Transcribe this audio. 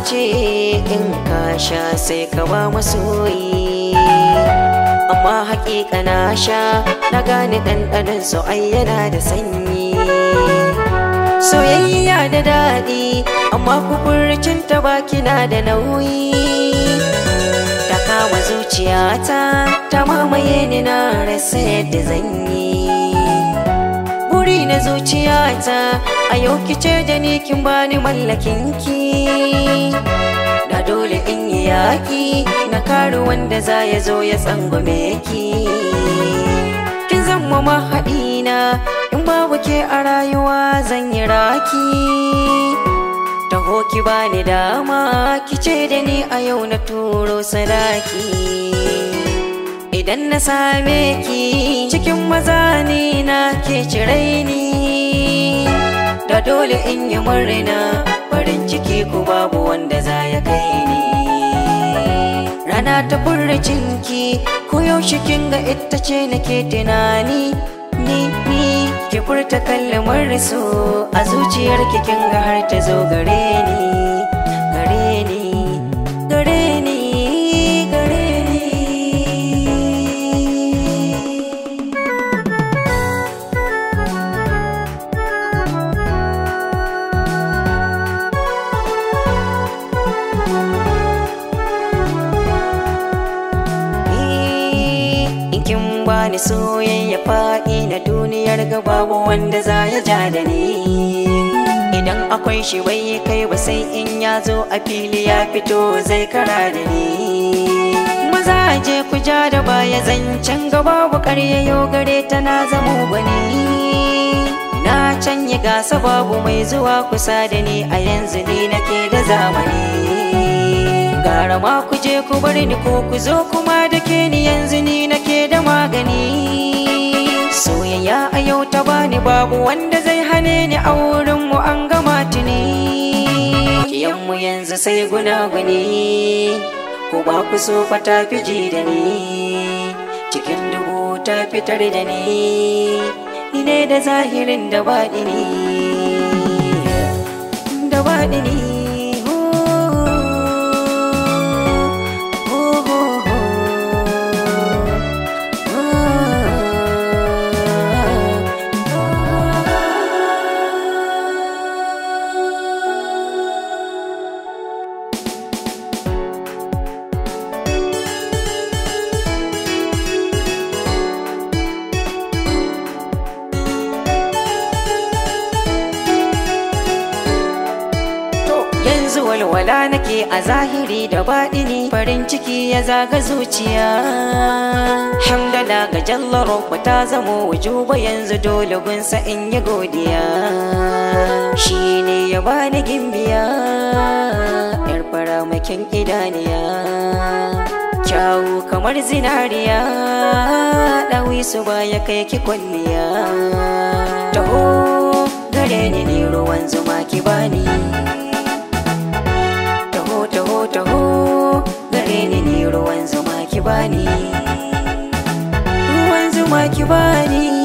ce in ka sha sai ka ba masoyi. Amma hakika na sha na gane ɗanɗanon so ai yana da sanyi. Soyayya da daɗi amma kuburcin ta baki na da nauyi. Ta kama zuciyata ta mamaye ni na rasa yadda zan yi. Buri na zuciyata a yau kice da ni kin bani mallakin ki. Da dole in yi yaƙi na kare wanda za ya zo ya tsangwame ki. Kin zama mahaɗina in babu ke a rayuwa zan yi raki. Taho ki bani dama kice da ni a yau na turo sadaki. Idan na same ki cikin maza ni na ke cire ni. Da dole in yi murna farin ciki ku babu wanda za ya kai ni. Rana ta furcinki ko yaushe kin ga ita ce nake tunani. Ni ki furta kalmar so a zuciyar ki kin ga har ta zo gare ni, gare ni, gare ni, gare ni. In kin bani soyayya faɗi na duniyar ga babu wanda za ya ja da ni. Idan akwai shi bai kai ba sai in ya zo a fili ya fito zai kara da ni. Maza je ku ja da baya zancen ga babu ƙarya yau gare ta na zamo gwani. Na canye gasa babu mai zuwa kusa da ni a yanzu ni nake da zamani. Gara ma ku je ku bar ni ko ku zo kuma da ke ni yanzu ni nake da magani. Soyayya a yau ta bani babu wanda zai hane ni a wurin mu an gama tuni. Kiyanmu yanzu sai gunaguni ko ba ku so fa ta fi ji da ni. Cikin dubu ta fitar da ni, ni ne da zahirin da baɗini, da baɗini. Yanzu walwala nake a zahiri da baɗini, farin ciki ya zaga zuciya. Hamdala ga jalla rabba ta zamo wujuba yanzu dole gunsa in yi godiya. Shi ne ya bani gimbiya, yar fara makin idaniya. Kyawu kamar zinariya, ɗawisu baya kai ki kwalliya. Taho gare ni ni ruwan zuma ki bani. Taho taho gare ni ni ruwan zuma ki bani. Ruwan zuma ki bani.